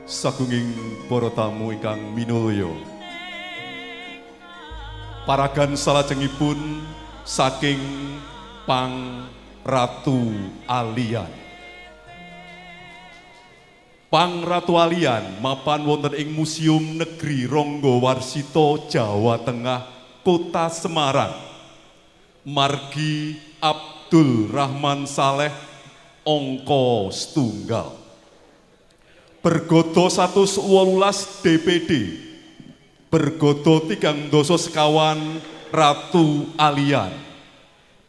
Sagunging para tamu ingkang minulya. Paragan salajengipun saking Pang Ratu Alian. Pang Ratu Alian mapan wonten ing Museum Negeri Ronggowarsito, Jawa Tengah, Kota Semarang. Margi Abdul Rahman Saleh angka setunggal. Bergodo 118 DPD. Bergodo 39 Ratu Alian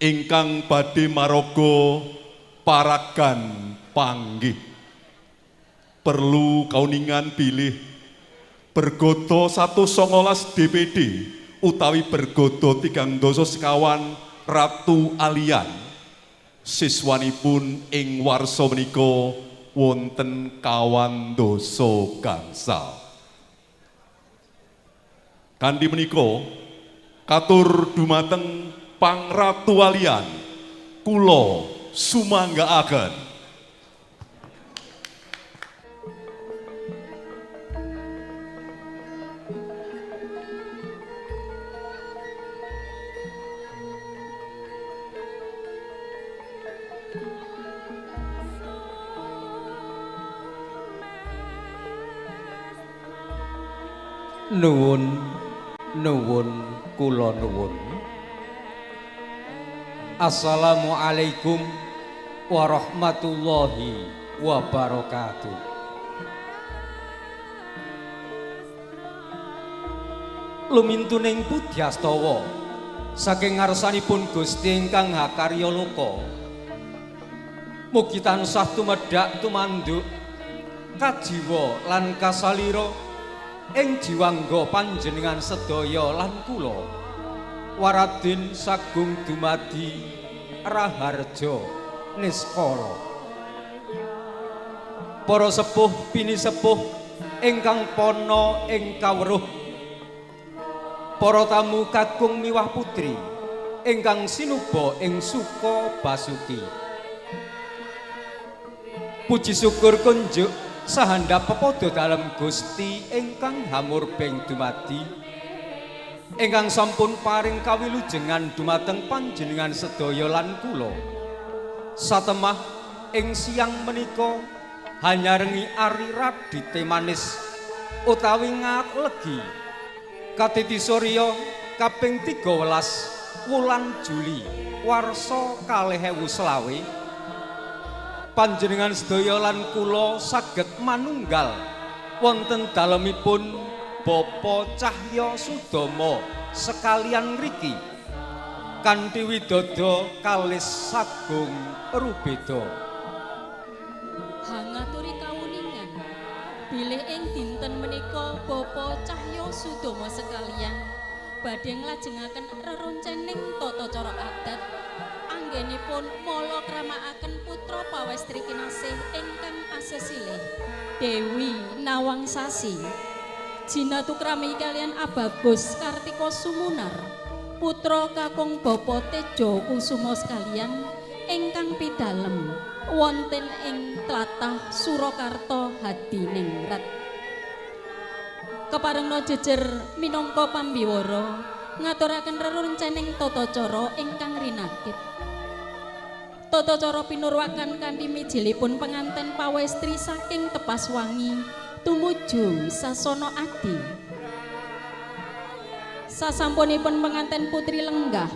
ingkang badhe maraga paragan panggih. Perlu kauningan bilih bergodo 119 DPD utawi bergodo 39 Ratu Alian siswanipun ing warsa menika wonten kawan dasa gangsal. Kanthi menika katur dumateng Pang Ratu Alian kula sumanggaaken. Nuwun, nuwun, kula nuwun. Assalamualaikum warahmatullahi wabarakatuh. Lumintuning pudyastawa saking ngarsanipun Gusti ingkang hakarya loka. Mugi tansah tumedhak tumanduk kajiwa lan kasalira ing jiwangga panjenengan sedaya lan kula. Waradin sagung dumadi raharja niskala. Para sepuh pinisepuh ingkang pana ing kawruh, para tamu kakung miwah putri ingkang sinuba ing suka basuki. Puji syukur kunjuk sahandhap pepadha dalem Gusti ingkang hamurbeng dumadi, ingkang sampun paring kawilujengan dumateng panjenengan sedaya lan kula. Satemah ing siang menika hanyarengi ari radite manis utawi ngat legi katiti surya kaping 13 wulan Juli warsa 2020. Panjenengan sedaya lan kula saged manunggal wonten dalemipun Bapa Cahya Sudama sekalian ngriki kanthi widodo kalis sagung rubeda. Hangaturi kawuningan bilih ing dinten menika Bapa Cahya Sudama sekalian badhe nglajengaken reroncening tata cara adat anggenipun mala kramakaken putra pawestri kinasih ingkang asesilih Dewi Nawangsasi jinatukrami kalian Abagus Kartika Sumunar putra kakung Bapa Tejo Kusuma sekalian ingkang pidalem wonten ing tlatah Surakarta Hadiningrat. Keparengna jejer minangka pambiwara ngaturaken reroncening tata cara ingkang rinakit. Tata cara pinurwakan kanthi mijilipun penganten pawestri saking Tepas Wangi tumuju sasana adi. Sasampunipun penganten putri lenggah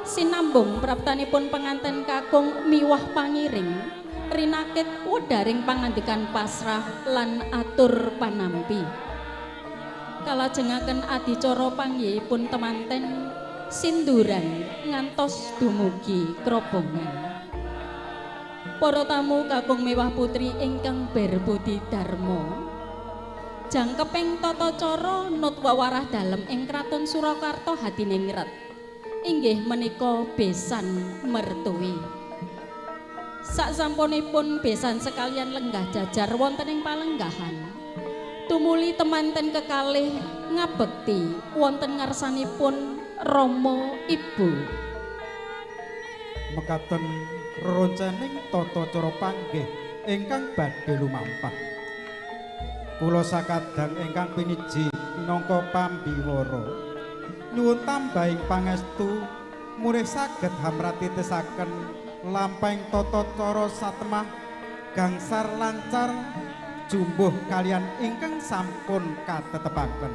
sinambung praptanipun penganten kakung miwah pangiring rinakit wedharing pangandikan pasrah lan atur panampi. Kalajengaken adicara panggihipun temanten sinduran ngantos dumugi krobongan. Para tamu kakung mewah putri ingkang berbudi dharma, jangkeping tata cara nut wewarah dalem ing Kraton Surakarta Hadiningrat inggih menika besan mertuwi. Saksampunipun besan sekalian lenggah jajar wonten ing palenggahan, tumuli temanten kekalih ngabekti wonten ngarsanipun Rama Ibu. Mekaten reroncening tata cara panggih ingkang badhe lumampah. Kula sakadang ingkang piniji minangka pambiwara. Nyuwun tambahing pangestu murih saged hamratitesaken lampahing tata cara satemah gangsar lancar jumbuh kalian ingkang sampun katetepaken.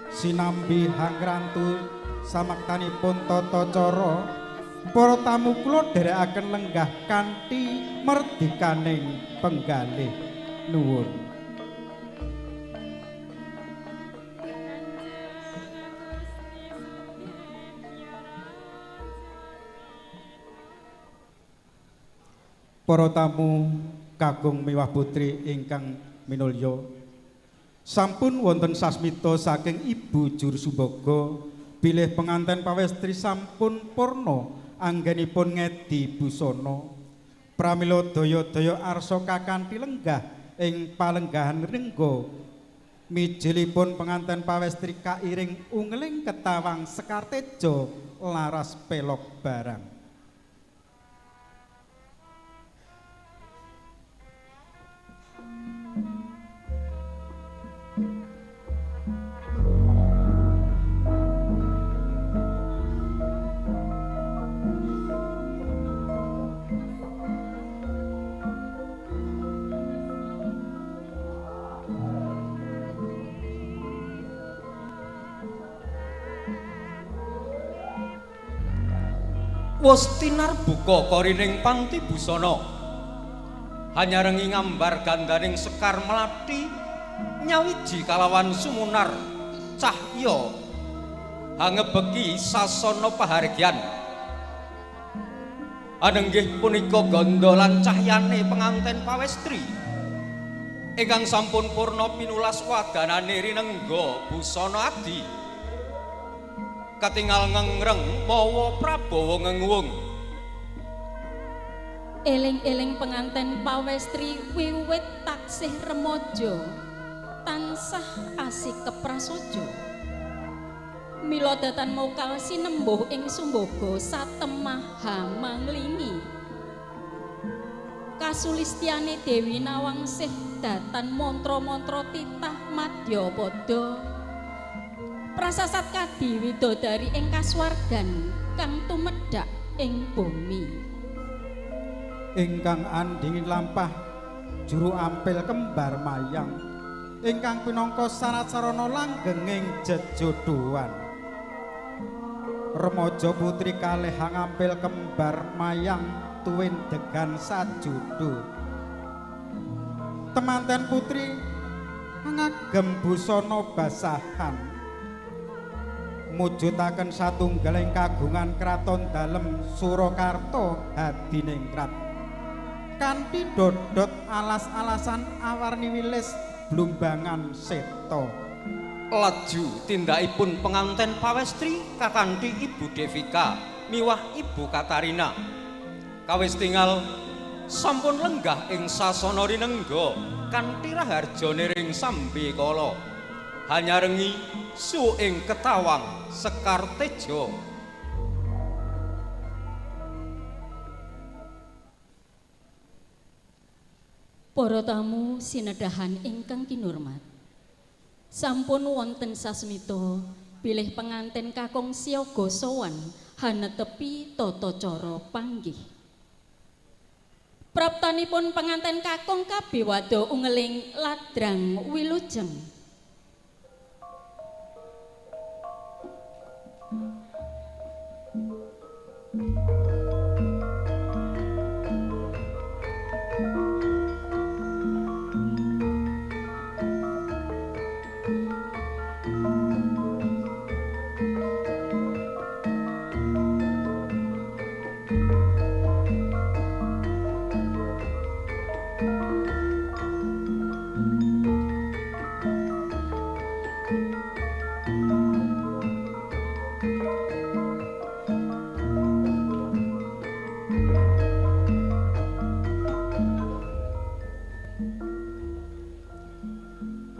Sinambi hangrantu samaktanipun tata cara, para tamu kula dherekaken lenggah kanthi merdikaning penggalih. Nuwun. Para tamu kakung miwah putri ingkang minulya, sampun wonten sasmita saking Ibu Juru Sumbaga bilih penganten pawestri sampun purna anggenipun ngedi busana. Pramila daya-daya arsa kakanthi lenggah ing palenggahan rengga. Mijilipun penganten pawestri kairing ungeling ketawang Sekarteja laras pelok barang. Wus tinarbuka korining pangti busana, hanyarengi ngambar gandaning sekar melati nyawiji kalawan sumunar cahya hangebeki sasana pahargyan. Anenggih punika gandha lan cahyane penganten pawestri ingkang sampun purna pinulas wadanane rinengga busana adi. Katingal ngengreng mawa prabawa ngenguwung. Eling-eling penganten pawestri wiwit taksih remaja tansah asik keprasaja. Mila datan mokal sinembuh ing Sumbaga satemah hamanglingi. Kasulistyane Dewi Nawangsih datan mantra-mantra titah madyapada. Prasasat kadi widodari ing kasuwargan kang tumedhak ing bumi. Ingkang andhingin lampah juru ampil kembar mayang ingkang pinangka sarat sarana langgenging jejodhoan. Remaja putri kalih ngampil kembar mayang tuwin degan sajodo. Temanten putri ngagem busana basahan mujudaken satunggaling kagungan kraton dalem Surakarta Hadiningrat kanthi dodot alas-alasan awarni wilis blumbangan seta. Laju tindakipun penganten pawestri kakanthi Ibu Devika miwah Ibu Katarina. Kawis tingal sampun lenggah ing sasana rinengga kanthi raharja niring sambekala. Hanyarengi su ing ketawang Sekarteja. Para tamu sinedahan ingkang kinurmat, sampun wonten sasmita bilih penganten kakung siaga sowan hanetepi tata cara panggih. Praptanipun penganten kakung kabiwada ungeling ladrang wilujeng.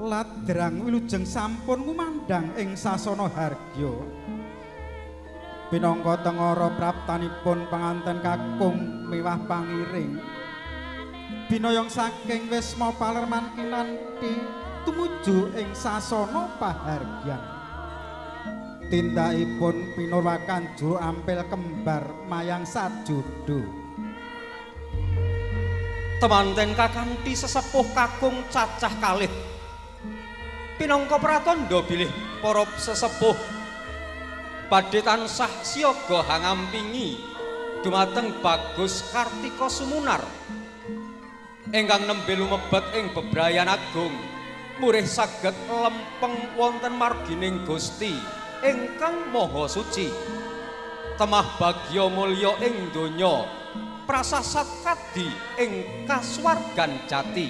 Ladrang wilujeng sampun ngumandhang ing sasana hargya. Pinangka tengara praptanipun panganten kakung miwah pangiring. Binoyong saking Wisma Palerman kinanthi tumuju ing sasana pahargyan. Tindakipun pinurwakan juru ampil kembar mayang sajudo. Temanten kakanthi sesepuh kakung cacah kalih. Pinangka pratandha bilih para sesepuh badhe tansah siaga hangampingi dumateng Bagus Kartika Sumunar ingkang nembe lumebet ing bebrayan agung murih saged lempeng wonten margining Gusti ingkang Maha Suci. Temah bagya mulya ing donya, prasasat kadi ing kasuwargan jati.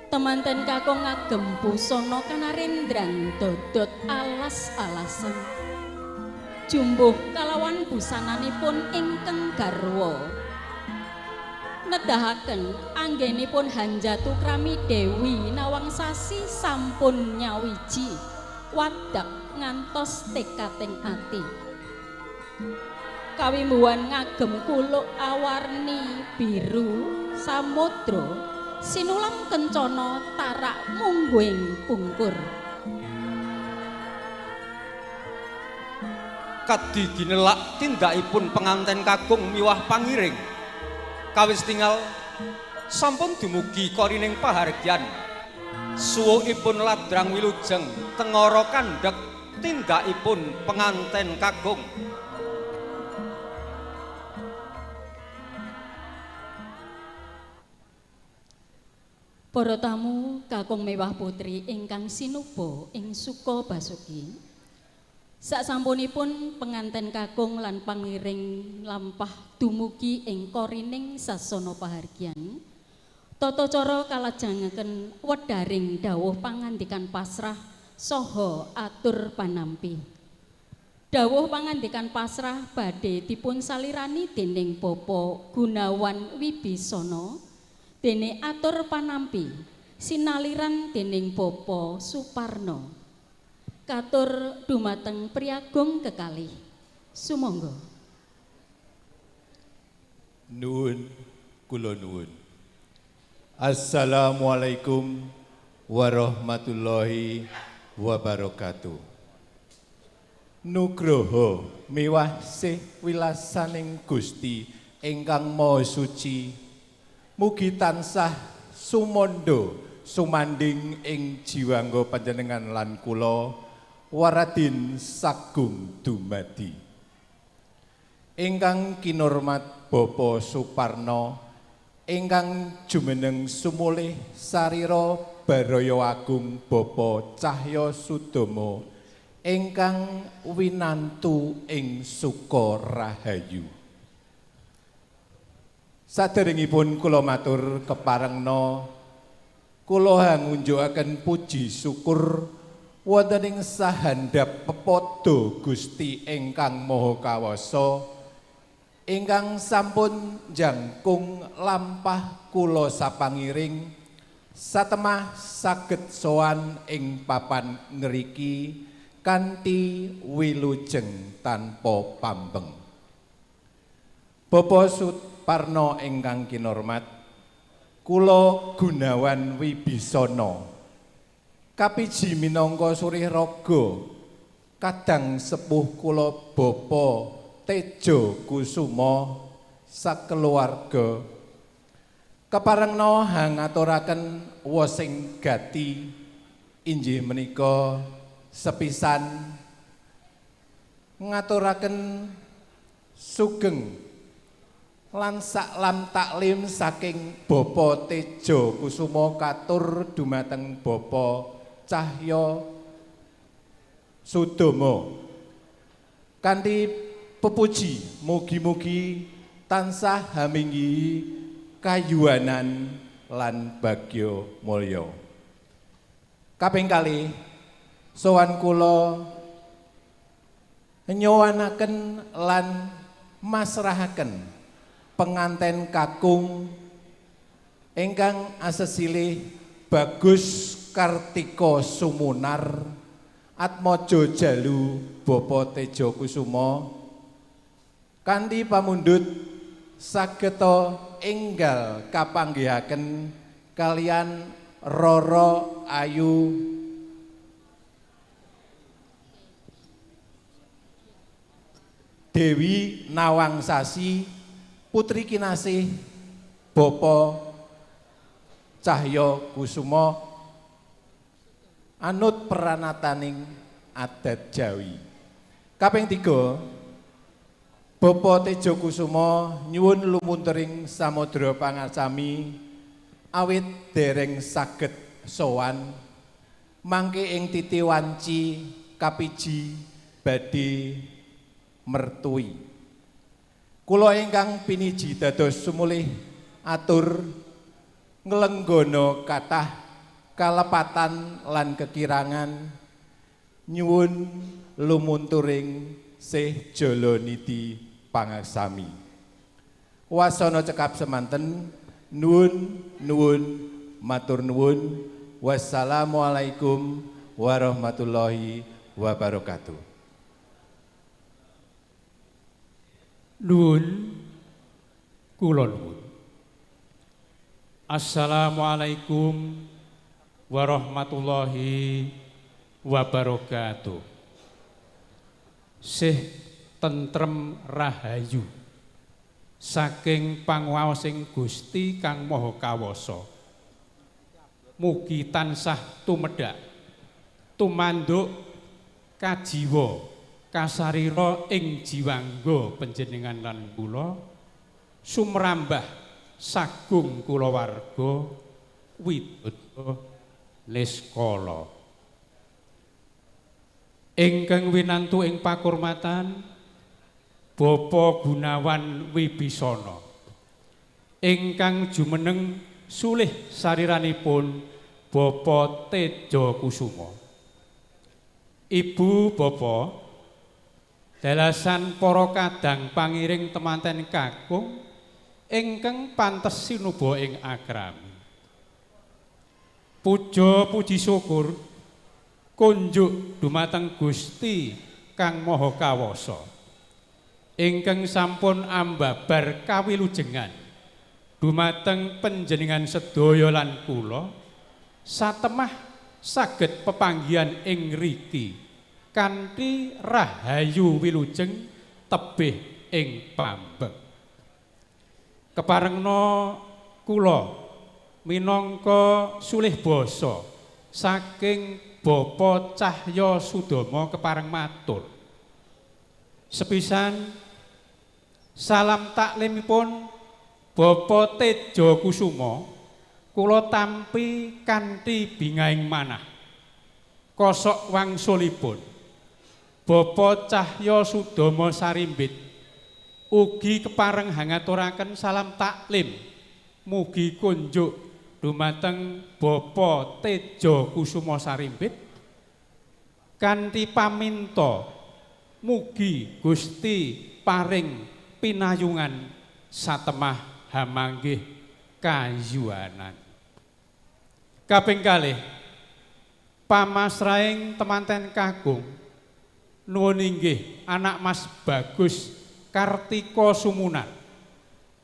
Temanten kakung ngagem busana kanarendran dodot alas-alasan. Jumbuh kalawan busananipun ingkang garwa. Nedahaken anggenipun hanjatu krami Dewi Nawangsasi sampun nyawiji wadak ngantos tekating ati. Kawimbuhan ngagem kuluk awarni biru samudra sinulam kencana tarak mungguing pungkur. Kadi ginelak tindakipun penganten kakung miwah pangiring. Kawis tinggal sampun dumugi korining pahargyan. Suwukipun ladrang wilujeng tengara kandhek tindakipun penganten kakung. Para tamu kakung mewah putri ingkang sinuba ing suka basuki. Sasampunipun penganten kakung lan pangiring lampah dumugi ing korining sasana pahargyan, tata cara kalajengaken wedharing dawuh pangandikan pasrah saha atur panampi. Dawuh pangandikan pasrah badhe dipun salirani dening Bapak Gunawan Wibisana, dene atur panampi sinaliran dening Bapak Suparno. Katur dumateng priyagung kekalih. Sumangga. Nuwun kula nuwun. Assalamualaikum warahmatullahi wabarakatuh. Nugroho miwah sih wilasaning Gusti ingkang Maha Suci, mugi tansah sumandha sumanding ing jiwangga panjenengan lan kula waradin sagung dumadi. Ingkang kinurmat Bapak Suparno, ingkang jumeneng sumulih sarira baraya agung Bapak Cahya Sudomo, ingkang winantu ing Sukorahayu. Saderengipun kula matur keparengna, kula hangunjukaken puji syukur wonten ing sahandhap pepadha Gusti ingkang Maha Kawasa, ingkang sampun jangkung lampah kula sapangiring satemah saged sowan ing papan ngriki kanthi wilujeng tanpa pambeng. Bapak Suparno ingkang kinurmat, kula Gunawan Wibisana kapiji minangka surih raga kadang sepuh kula Bapak Tejo Kusuma sakeluarga keparengna hangaturaken wosing gati inggih menika sepisan ngaturaken sugeng lan saklam taklim saking Bapak Tejo Kusuma katur dumateng Bapak Cahya Sudomo kanthi pepuji mugi-mugi tansah haminggihi kayuwanan lan bagya mulya. Kaping kalih sowan kula nyowanaken lan masrahaken penganten kakung ingkang asesilih Bagus Kartika Sumunar Atmaja Jalu Bapak Tejo Kusuma kanthi pamundhut sageta enggal kapanggihaken kalian Roro Ayu Dewi Nawangsasi putri kinasih Bapak Cahyo Kusumo anut peranataning adat Jawi. Kaping 3, Bapak Tejo Kusumo nyuwun lumuntering samudra pangaksami awit dereng saged sowan mangke ing titi wanci kapiji badhe mertui. Kula ingkang piniji dados sumulih atur nglenggono kathah kalepatan lan kekirangan nyuwun lumunturing sih jalaniti pangaksami. Wasana cekap semanten, nuwun nuwun matur nuwun. Wassalamualaikum warahmatullahi wabarakatuh. Nuwun kula nuwun. Assalamualaikum warahmatullahi wabarakatuh. Sih tentrem rahayu saking panguwaosing Gusti Kang Maha Kawasa. Mugi tansah tumedhak tumanduk kajiwa kasarira ing jiwangga panjenengan lan kula sumrambah sagung kulawarga widodo niskala. Ingkang winantu ing pakurmatan Bapak Gunawan Wibisana ingkang jumeneng sulih sariranipun Bapak Tejo Kusumo. Ibu Bapak dalasan para kadang pangiring temanten kakung ingkang pantes sinuba ing akrami. Puja puji syukur kunjuk dumateng Gusti Kang Maha Kawasa ingkang sampun ambabar kawilujengan dumateng panjenengan sedaya lan kula satemah saged pepanggihan ing riki kanthi rahayu wilujeng tebih ing pambek. Keparengna kula minangka sulih basa saking Bapak Cahya Sudomo kepareng matur. Sepisan salam taklimipun Bapak Tejo Kusumo kula tampi kanthi bingahing manah. Kosok wangsulipun Bapak Cahya Sudomo Sarimbit ugi kepareng hangaturaken salam taklim mugi kunjuk dumateng Bapak Tejo Kusumo Sarimbit kanthi paminta mugi Gusti paring pinayungan satemah hamanggih kayuwanan. Kaping kalih pamasrahing temanten kakung nuwun inggih anak Mas Bagus Kartika Sumunar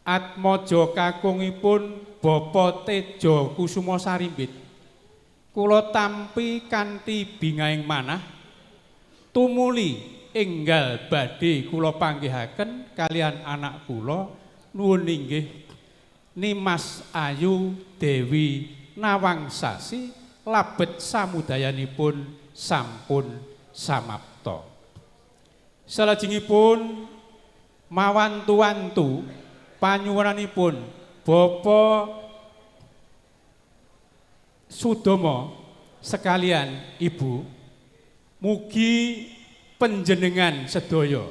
atmaja kakungipun Bapak Tejo Kusumo Sarimbit kula tampi kanthi bingahing manah tumuli enggal badhe kula panggihaken kalian anak kula nuwun inggih Nimas Ayu Dewi Nawangsasi labet samudayanipun sampun samapta. Salajengipun mawantu-wantu panyuwunanipun Bapak Sudomo sekalian Ibu, mugi panjenengan sedaya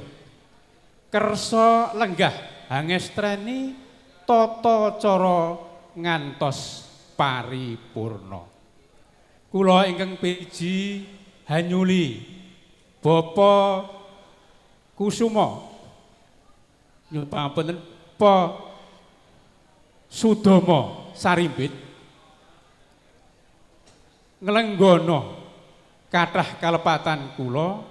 kersa lenggah hangestreni tata cara ngantos paripurna. Kula ingkang piji hanyuli Bapak Kusumo nyuwun pangapunten Bapak Sudomo Sarimbit nglenggono kathah kalepatan kula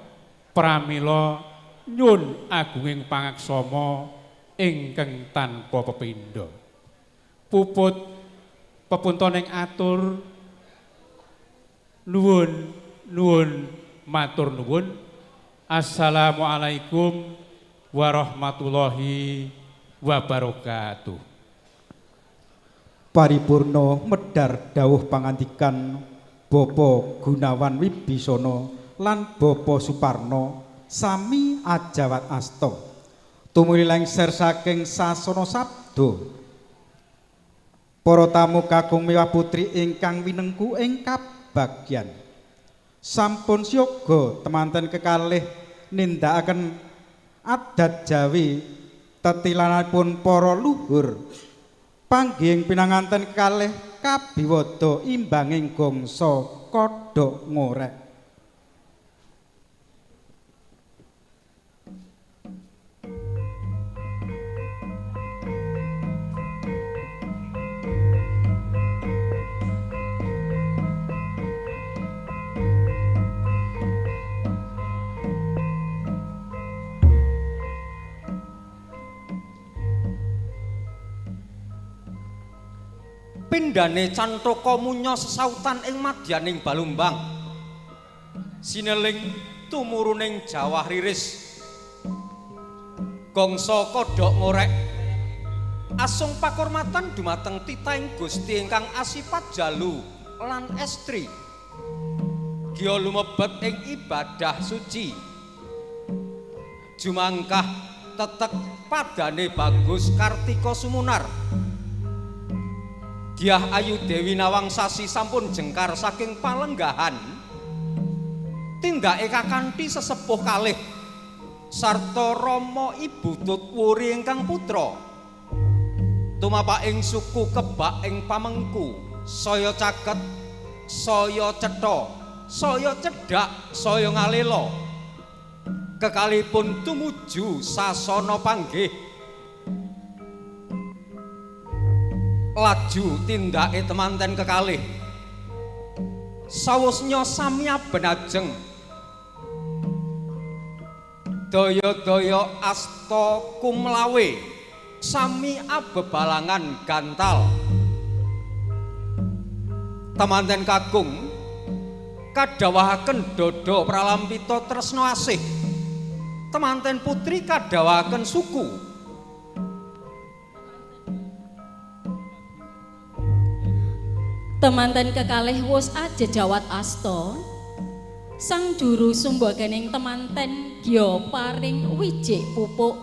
pramila nyuwun agunging pangaksama ingkang tanpa pepindha. Puput pepuntoning atur nuwun nuwun matur nuwun. Assalamualaikum warahmatullahi wabarakatuh. Paripurna medhar dawuh pangandikan Bapak Gunawan Wibisono lan Bapak Suparno sami ajawat asta. Tumuli lengser saking sasana sabda. Para tamu kakung miwah putri ingkang winengku ing kabagyan. Sampun siaga temanten kekalih nindakaken adat Jawi tetilanipun para luhur. Panggihing pinanganten kekalih kabiwada imbanging gangsa kodhok ngorek. Pindhane cantaka munya sesautan ing madyaning Balumbang. Sineling tumuruning jawah riris. Gangsa kodhok ngorek asung pakurmatan dumateng titahing Gusti ingkang asipat jalu lan estri. Gya lumebet ing ibadah suci. Jumangkah tetek padane Bagus Kartika Sumunar. Dyah Ayu Dewi Nawangsasi sampun jengkar saking palenggahan. Tindake kakanthi sesepuh kalih sarta rama ibu tut wuri ingkang putra. Tumapaking suku kebak ing pamengku, saya caket, saya cetha, saya cedhak, saya ngalela. Kekalihipun tumuju sasana panggih. Laju tindake temanten kekalih. Sawusnya sami abenajeng. Daya-daya asta kumlawe sami abebalangan gantal. Temanten kakung kadhawahaken dada pralampita tresna asih. Temanten putri kadhawahaken suku. Temanten kekalih wus ajejawat asta. Sang juru sumbaganing temanten gya paring wijik pupuk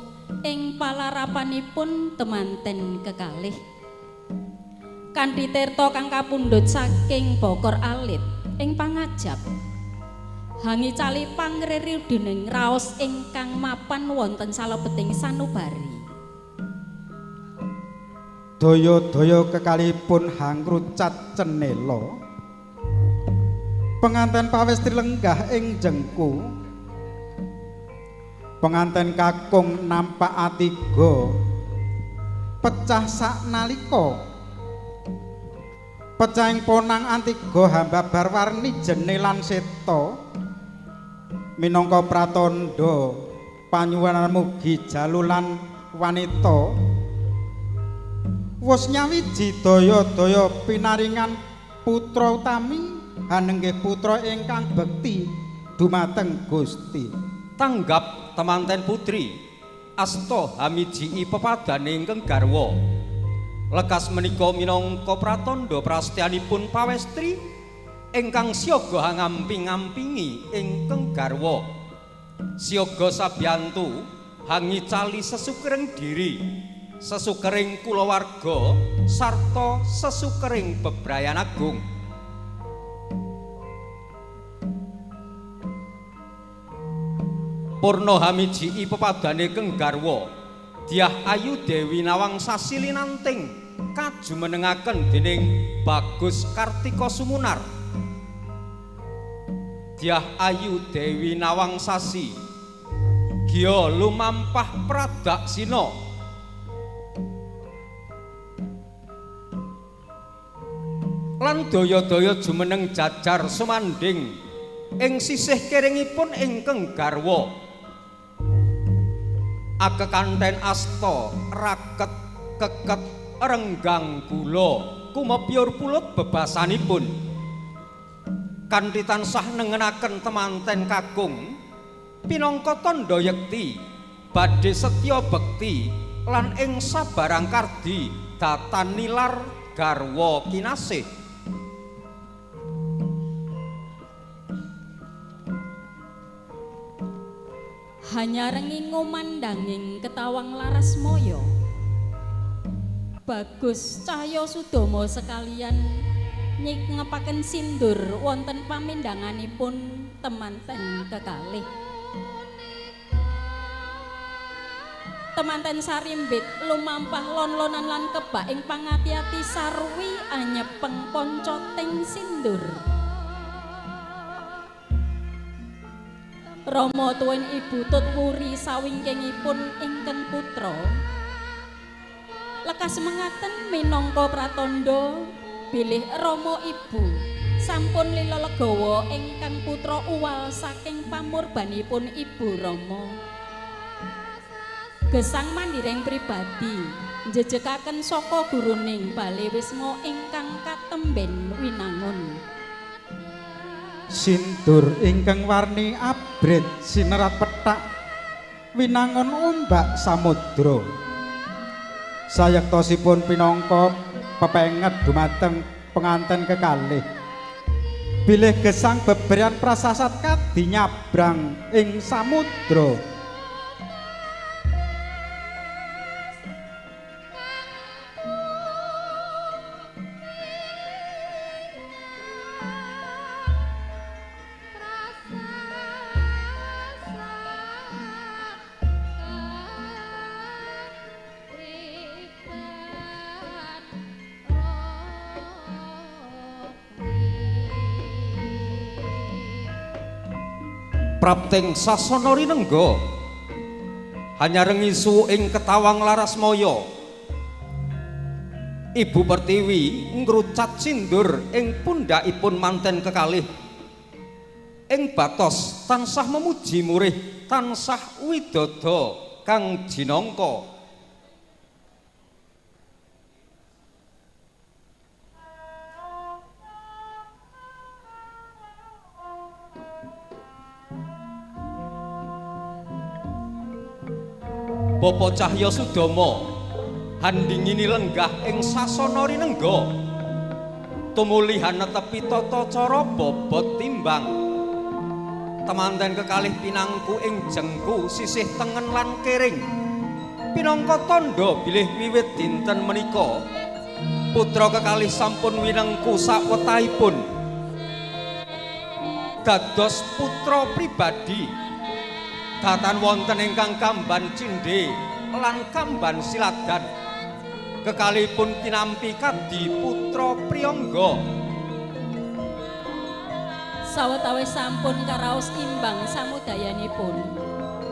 ing palarapanipun temanten kekalih. Kanthi tirta kang kapundhut saking bokor alit ing pangajap. Hangicali pangririduning raos ingkang mapan wonten salebeting sanubari. Daya-daya kekalihipun hangrucat cenela. Penganten pawestri lenggah ing jengku. Penganten kakung nampak atiga pecah saknalika. Pecahing ponang antiga hambabar warni jene lan seta. Minangka pratandha panyuwunan mugi jalu lan wanita. Wus nyawiji daya-daya pinaringan putra utami hanenggih putra ingkang bekti dumateng Gusti. Tanggap temanten putri asta hamijii pepadane ingkang garwa. Lekas menika minangka pratandha prasetyanipun pawestri ingkang siaga ngamping-ampingi ingkang garwa. Siaga sabiyantu hangicali sesukering diri, sesukering kulawarga sarta sesukering bebrayan agung. Purna hamijii pepadane keng garwa. Dyah Ayu Dewi Nawangsasi linanting kajumenengaken dening Bagus Kartika Sumunar. Dyah Ayu Dewi Nawangsasi gya lumampah pradaksina. Lan daya-daya jumeneng jajar sumandhing ing sisih kiringipun ingkang garwa. Akekanten asta raket keket renggang gula kumepyur pulut bebasanipun. Kanthi tansah nengenaken temanten kakung pinangka tandha yekti badhe setya bekti lan ing sabarang kardi datan nilar garwa kinasih. Hanya rengi ngumandanging ketawang laras moyo. Bagus Cahya Sudomo sekalian ngepaken sindur wonten pamindanganipun temanten kekalih. Temanten sarimbit lumampah lon-lonan lan kebak ing pangati-ati sarwi anyepeng poncoting sindur. Rama tuwin ibu tut wuri sawingkingipun ingkang putra. Lekas mengaten minangka pratandha bilih rama ibu sampun lila legawa ingkang putra uwal saking pamurbanipun ibu rama. Gesang mandiring pribadi njejekaken saka guruning bale wisma ingkang katemben winangun. Sindur ingkang warni abrit sinerat pethak winangun ombak samudra. Sayektosipun pinangka pepenget dumateng penganten kekalih. Bilih gesang beberan prasasat kadi nyabrang ing samudra. Prapting sasana rinengga hanya rengisu ing ketawang laras moyo. Ibu Pertiwi ngrucat sindur ing pundhakipun manten kekalih. Ing batos tansah memuji murih tansah widodo kang jinangka. Bapa Cahya Sudomo handingini lenggah ing sasana rinengga tumuli hanetepi tata cara bobot timbang. Temanten kekalih pinangku ing jengku sisih tengen lan kering pinangka tandha bilih wiwit dinten menika putra kekalih sampun winengku sawetahipun dados putra pribadi. Datan wonten ingkang kamban cindhe lan kamban siladan kekalihipun tinampi kadi putra priyangga. Sawetawis sampun karaos imbang samudayanipun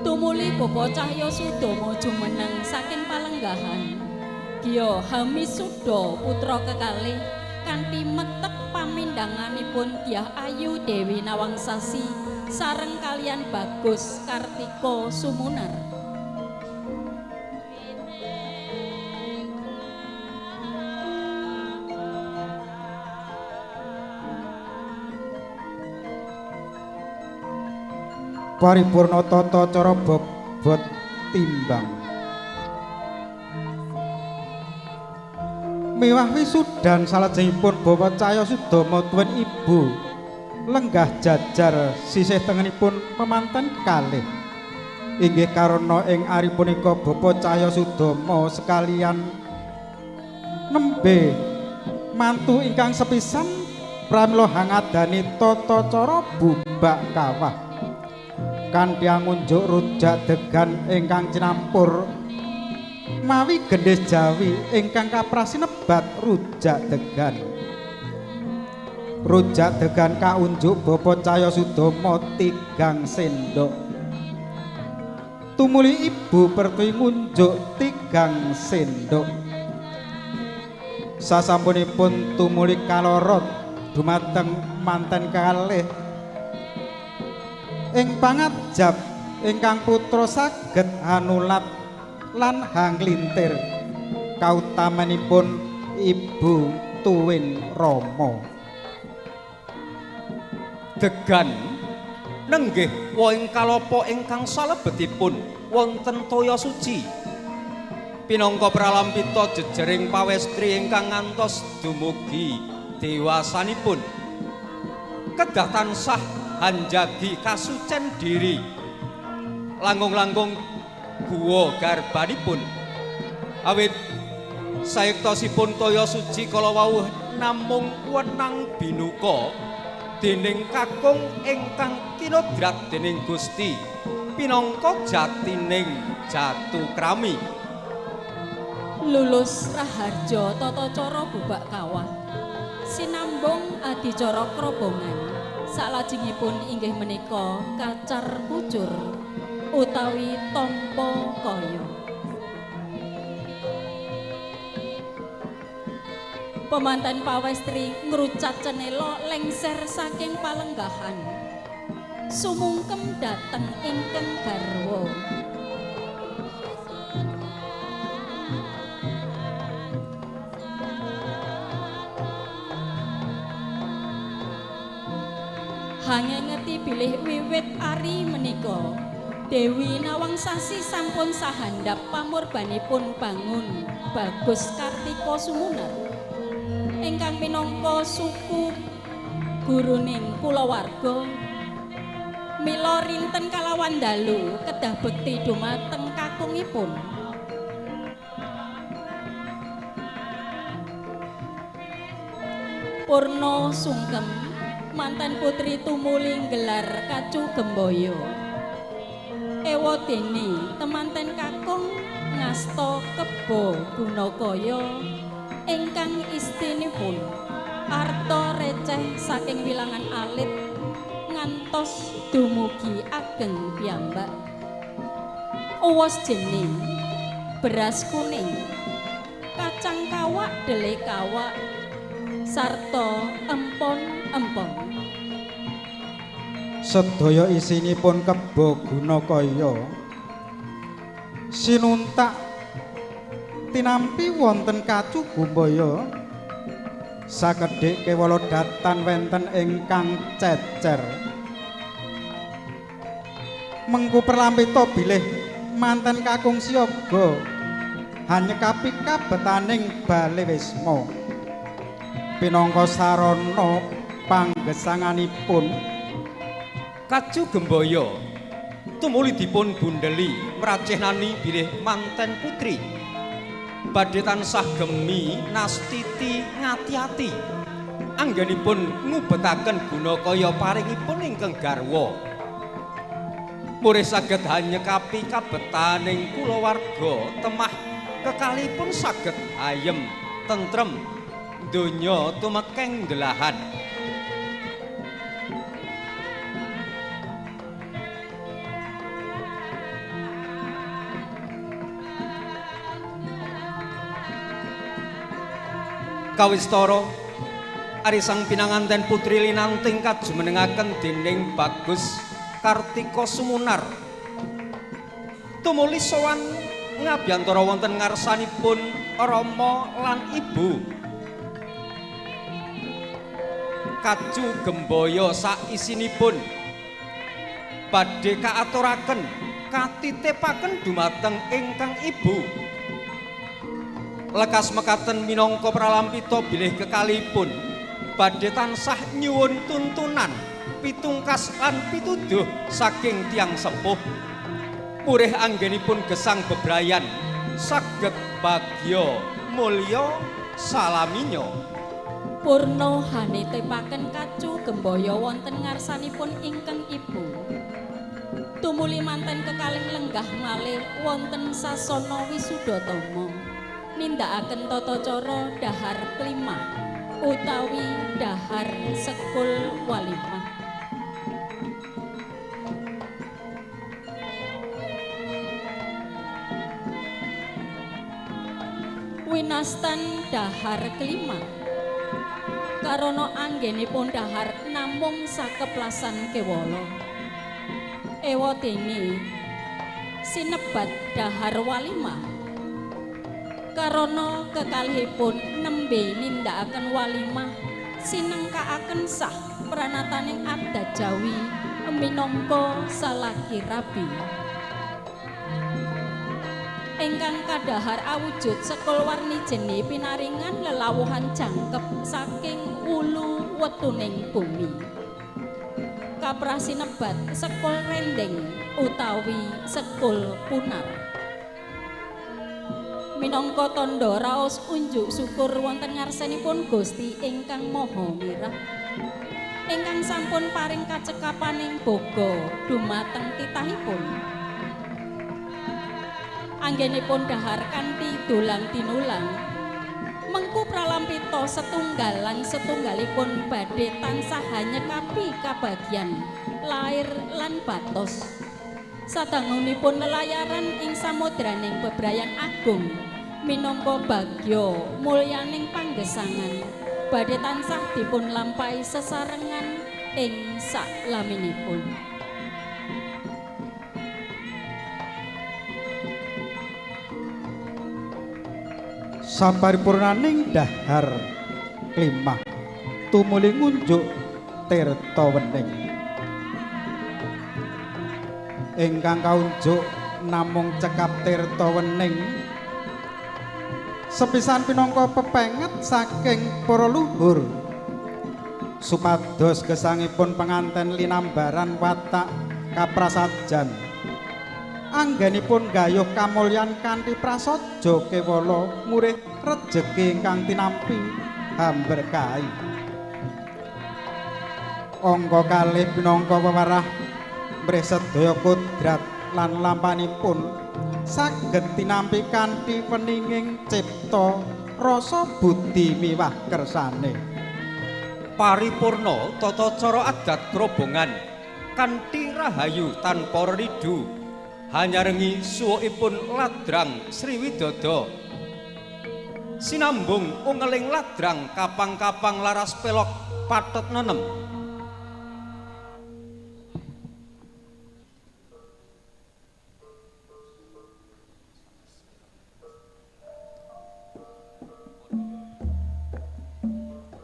tumuli Bapa Cahya Sudomo jumeneng saking palenggahan giya hamisuda putra kekalih kanthi metek pamindanganipun Dyah Ayu Dewi Nawangsasi sareng kalian Bagus Kartika Sumunar. Paripurna tata cara bobot timbang. Miwah wisudan salajengipun Bapak Cahya Sudomo tuwin ibu lenggah jajar sisih tengenipun pemanten kalih. Inggih karana ing ari punika Bapak Cahya Sudomo sekalian nembe mantu ingkang sepisan pramila hangadani tata cara bubak kawah kanthi angunjuk rujak degan ingkang cinampur mawi gendhis Jawi ingkang kaprasinebat rujak degan. Rujak degan kaunjuk Bapak Cahya Sudomo 3 sendok. Tumuli Ibu Pertiwi ngunjuk 3 sendok. Sasampunipun tumuli kalorot dumateng manten kalih ing pangajap ingkang putra saged hanulat lan hanglintir. Kautamanipun ibu tuwin rama. Degan nenggih wohing kalapa ingkang salebetipun wonten toya suci. Pinangka pralampita jejering pawestri ingkang ngantos dumugi dewasanipun. Kedah tansah hanjagi kasucen diri. Langkung-langkung guwa garbanipun. Awit sayektosipun toya suci kala wau namung wenang binuka dening kakung ingkang kinodrat dening Gusti pinangka jatining jatukrami. Lulus raharja tata cara bubak kawah sinambung adicara krobongan salajengipun inggih menika kacar kucur utawi tampa kaya. Pemanten pawestri ngrucat cenela lengser saking palenggahan sumungkem dhateng ingkang garwa. Hangengeti bilih wiwit ari menika Dewi Nawangsasi sampun sahandap pamurbanipun bangun Bagus Kartika Sumunar ingkang minangka suku guruning kulawarga. Mila rinten kalawan dalu kedah bekti dumateng kakungipun. Purna sungkem manten putri tumuli nggelar kacu gemboyo. Ewadene temanten kakung ngasta kebo gunakaya ingkang istinipun arta receh saking wilangan alit ngantos dumugi ageng piyambak. Uwos jening, beras kuning, kacang kawak dele kawak, sarta empon-empon. Sedaya isinipun kebo gunakaya sinuntak tinampi wonten kacu gumbaya sakedhik kewala datan wenten ingkang cecer. Mengku perlampita bilih manten kakung siaga hanyekapi kabetaning bale wisma pinangka sarana panggesanganipun. Kacu Gembaya tumuli dipun bundeli mracehnani bilih manten putri badhe tansah gemi nastiti ngati-ati anggenipun ngubetaken gunakaya paringipun ingkang garwa. Murih saged hanyekapi kabetaning kulawarga temah kekalipun saged ayem tentrem donya tumekeng delahan. Kawistara ari sang pinanganten putri linanting kajumenengaken dening Bagus Kartika Sumunar tumuli sowan ngabiyantara wonten ngarsanipun rama lan ibu. Kacu Gembaya saisinipun badhe kaaturaken katitipaken dumateng ingkang ibu. Lekas mekaten minangka pralampita bilih kekalipun badhe tansah nyuwun tuntunan pitungkas lan pituduh saking tiyang sepuh. Murih anggenipun gesang bebrayan saged bagya mulya salaminya. Purna hanitepaken kacu Gembaya wonten ngarsanipun ingkang ibu. Tumuli manten kekalih lenggah malih wonten sasana wisudatama nindakaken tata cara dahar klimah utawi dahar sekul walimah. Winastan dahar kelima karana anggenipun dahar namung sakeplasan kewala. Ewadene sinebat dahar walimah Karana kekalihipun nembe nindakaken walimah sinengkakaken sah pranataning adat Jawi minangka salaki rabi. Ingkang kadhahar awujud sekul warni jene pinaringan lelawuhan jangkep saking wulu wetuning bumi. Kaprasinebat sekul rendeng utawi sekul punar. Minangka tandha raos unjuk syukur wonten ngarsanipun Gusti ingkang Maha Mirah ingkang sampun paring kacekapaning boga dumateng titahipun. Anggenipun dhahar kanthi dolang tinulang mengku pralampita setunggal lan setunggalipun badhe tansah hanyekapi kabagyan lair lan batos. Sadangunipun lelayaran ing samudraning bebrayan agung minangka bagya mulyaning panggesangan badhe tansah dipun lampahi sesarengan ing saklaminipun. Saparipurnaning dahar klimah tumuli ngunjuk tirta wening. Ingkang kaunjuk namung cekap tirta wening sepisan pinangka pepenget saking para luhur supados gesangipun penganten linambaran watak kaprasajan anggenipun gayuh kamulyan kanthi prasaja kewala murih rejeki ingkang tinampi hamberkahi. Angka kalih pinangka wewarah mrih sedaya kodrat lan lampanipun saged tinampi kanthi weninging cipta rasa budi miwah kersane. Paripurna tata cara adat grobongan kanthi rahayu tanpa ridu hanyarengi suwukipun ladrang Sriwidodo. Sinambung ungeling ladrang kapang-kapang laras pelok pathet nenem.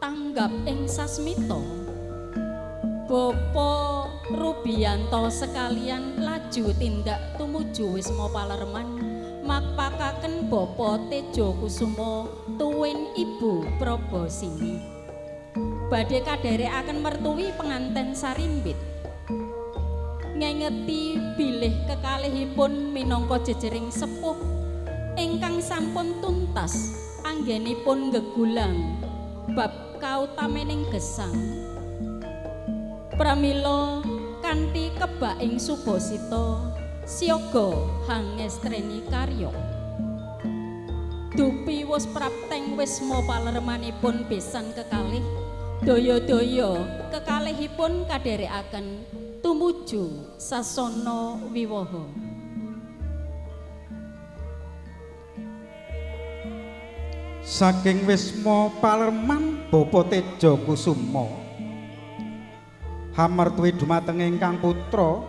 Tanggap ing sasmita Bapa Rubiyanto sekalian laju tindak tumuju Wisma Palerman makpakaken Bapa Tejo Kusuma tuwin Ibu Prabasini badhe kadherekaken mertuwi penganten sarimbit ngengeti bilih kekalihipun minangka jejering sepuh ingkang sampun tuntas anggenipun gegulang bab kautamening gesang. Pramila kanthi kebak ing subasita siaga hangestreni karya. Dupi wus prapteng wisma palermanipun besan kekalih daya-daya kekalihipun kadherekaken tumuju sasana wiwaha. Saking wisma palerman Bapa Tejo Kusuma hamertuwi dumateng ingkang putra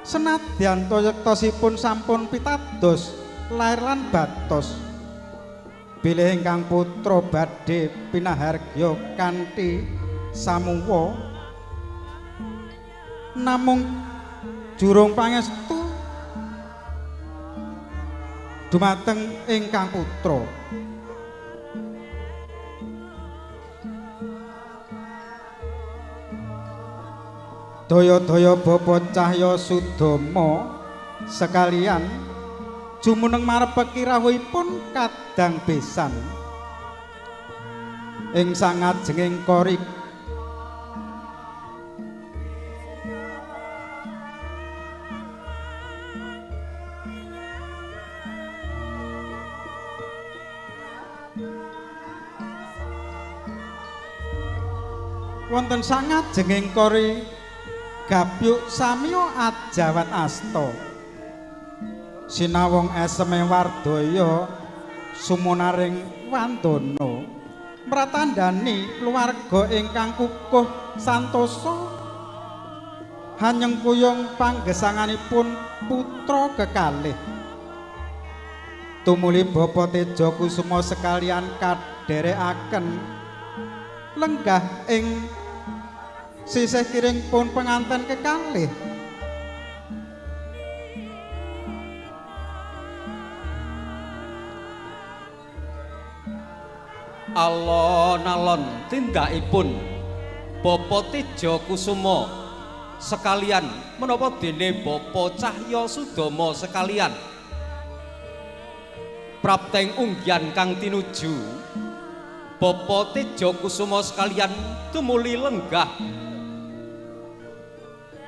senadyan yektosipun sampun pitados lair lan batos bilih ingkang putra badhe pinahargya kanthi samuwa namung jurung pangestu dumateng ingkang putra. Daya-daya Bapa Cahya Sudama sekalian jumeneng marepeki rawuhipun kadang besan ing sangajenging kori wonten sangajenging kori gapyuk samya ajawat asta sinawung eseme wardaya sumunaring wandana mratandhani keluarga ingkang kukuh santosa hanyengkuyung panggesanganipun putra kekalih. Tumuli Bapa Tejo Kusuma sekalian kadherekaken lenggah ing sisih kiring pun penganten kekalih. Alon-alon tindakipun Bapa Tejo Kusuma sekalian menapa dene Bapa Cahya Sudama sekalian prapteng unggian kang tinuju Bapa Tejo Kusuma sekalian tumuli lenggah.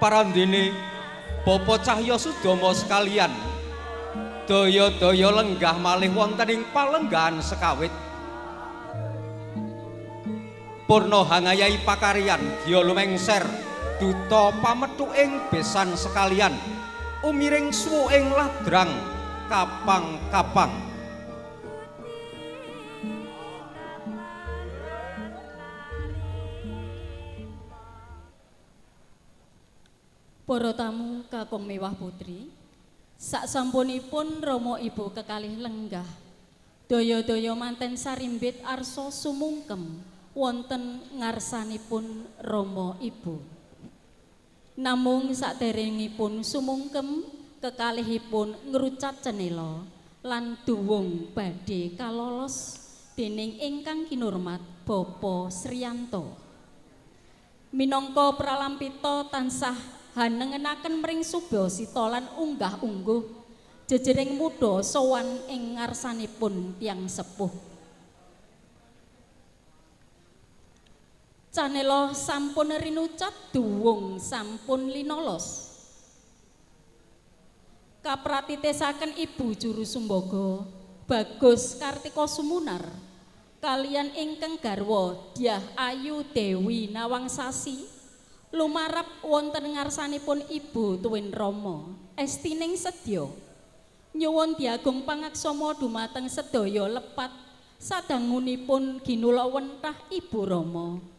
Parandene Bapa Cahya Sudama sekalian daya-daya lenggah malih wonten ing palenggahan sekawit. Purna hangayahi pakaryan gya lumengser duta pamethuking besan sekalian umiring suwuking ladrang kapang-kapang. Para tamu kakung mewah putri, saksampunipun Rama Ibu kekalih lenggah, daya-daya manten sarimbit arsa sumungkem wonten ngarsanipun Rama Ibu. Namung saderengipun sumungkem kekalihipun ngrucat cenela lan duwung badhe kalolos dening ingkang kinurmat Bapa Sriyanto. Minangka pralampita tansah hanengenaken mring subasita lan unggah-ungguh jejering muda sowan ing ngarsanipun tiyang sepuh. Canela sampun rinucat duwung sampun linolos. Kapratitesaken Ibu Juru Sumbaga Bagus Kartika Sumunar kalian ingkang garwa Dyah Ayu Dewi Nawangsasi lumarap wonten ngarsanipun Ibu Tuwin Rama estining sedya. Nyuwun diagung pangaksama dumateng sedaya lepat sadangunipun ginula wentah Ibu Rama.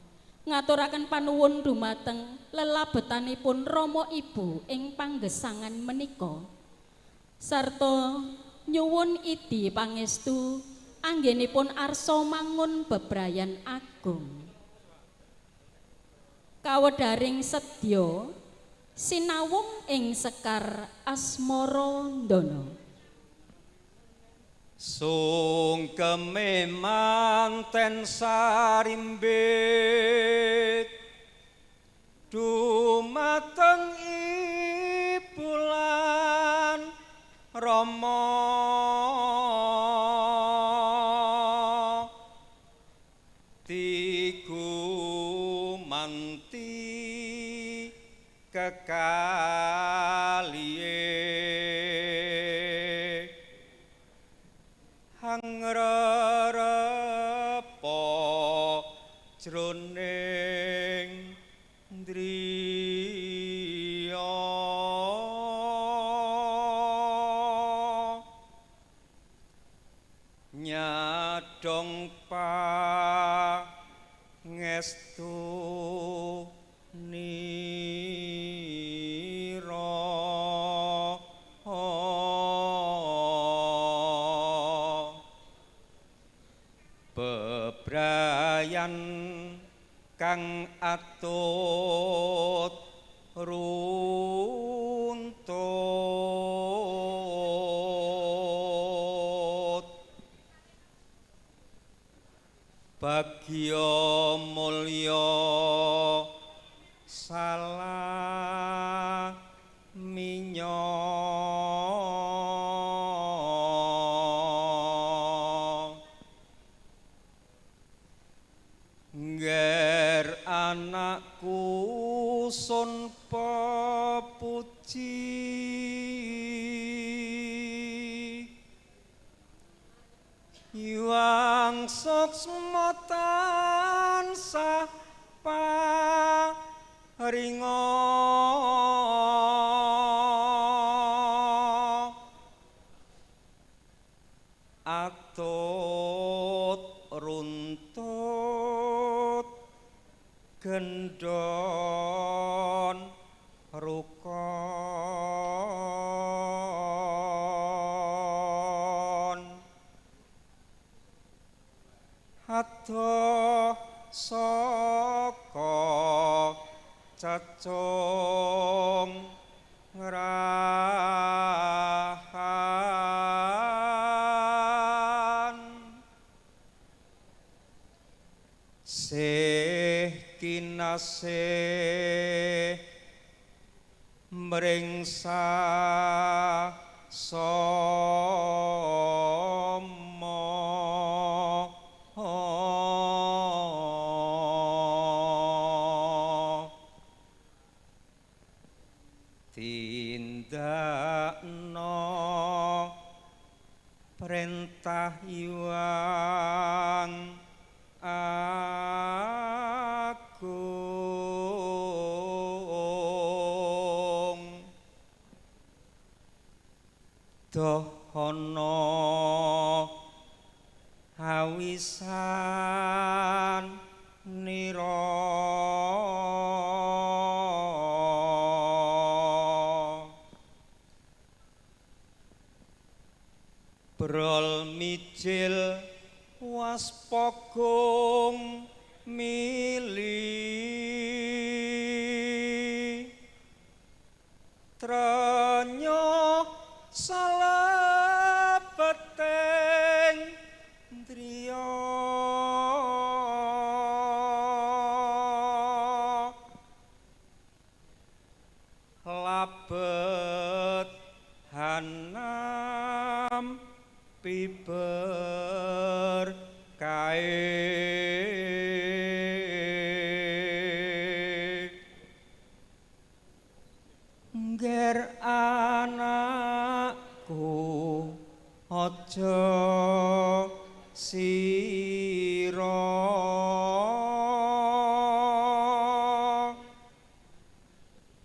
Ngaturaken panuwun dumateng lelabetanipun Rama Ibu ing panggesangan menika. Sarta nyuwun idi pangestu anggenipun arsa mangun bebrayan agung. Kawedaring sedya sinawung ing sekar asmara ndana. Sungkeme manten sarimbit dumateng ibu lan rama, tigumanti kekalihe hangrerepa jroning ndriya nyadong pangestu nira. Bebrayan kang atut runtut bagya mulya salah minya ngger anakku sun pepuji yuang suksma tansah paringa atut runtut gendon rukon. Cecung rahan sih kinasih mringsa sama. Tindakno perintah Hyang Agung dohono hawisan nira brol mijil waspagung mili trenyo salebeting driya labet hanam piber kae ngger anakku aja sira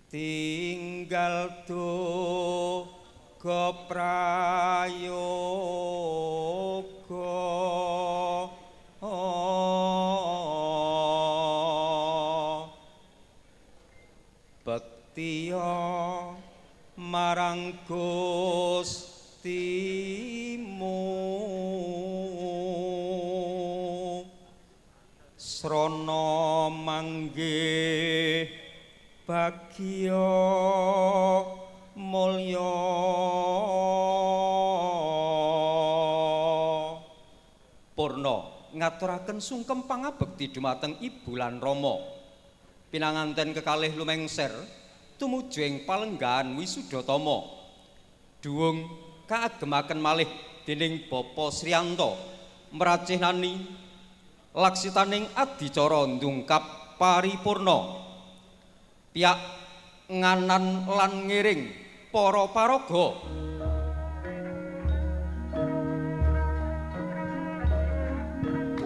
tinggal duga prayoga bektiya marang Gustimu srana manggih bagya mulya. Purna ngaturaken sungkem pangabekti dumateng ibu lan rama. Pinanganten kekalih lumengser tumuju ing palenggahan Wisudatama. Duwung kaagemaken malih dening Bapa Sriyanto mracihnani laksitaning adicara ndungkap paripurna. Piyak nganan lan ngiring para paraga.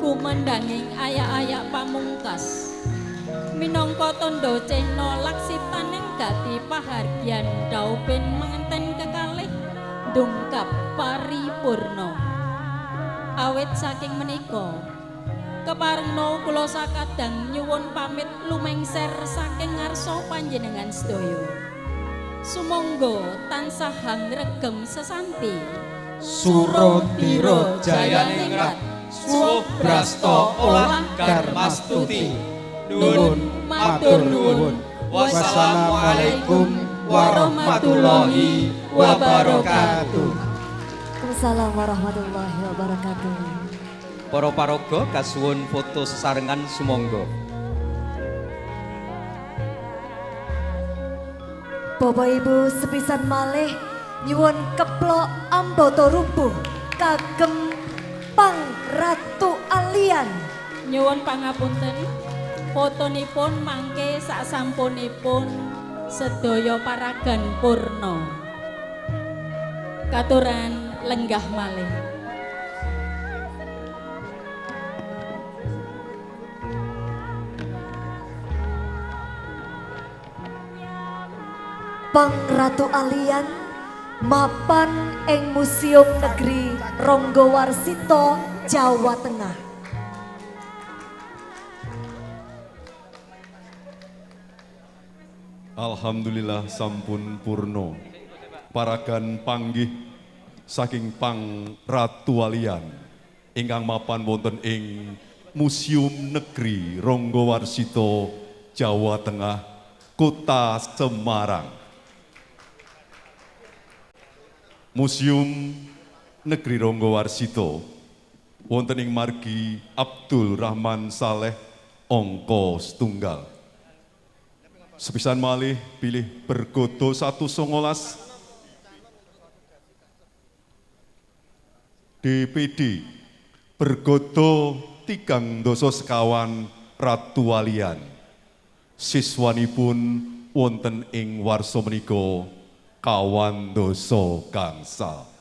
Kumandhanging ayak-ayak pamungkas minangka tandha cehna laksitaning gati pahargyan dhaupin manganten kekalih ndungkap paripurna. Awit saking menika keparengna kula sakadang nyuwun pamit lumengser saking ngarsa panjenengan sedaya. Sumangga tansah hangregem sesanti Surodira Jayaningrat Subrasta olah Darmastuti. Nuwun matur nuwun. Wassalamualaikum warahmatullahi wabarakatuh. Waalaikumsalam warahmatullahi wabarakatuh. Para paraga kasuwun foto sesarengan sumangga. Bapak Ibu sepisan malih nyuwun keplok ambata rubuh kagem Pang Ratu Alian. Nyuwun pangapunten, fotonipun mangke sasampunipun sedaya paragan purna. Katuran lenggah malih. Pang Ratu Alian mapan ing Museum Negeri Ronggowarsito, Jawa Tengah. Alhamdulillah sampun purno paragan panggih saking Pang Ratu Alian ingkang mapan wonten ing Museum Negeri Ronggowarsito, Jawa Tengah. Kota Semarang. Museum Negeri Ronggowarsito wonten ing margi Abdul Rahman Saleh angka setunggal. Sepisan malih pilih bergodo 119 DPD bergodo 3 dasa sekawan Ratu Walian. Siswanipun wonten ing warsa menika 24 gangsal.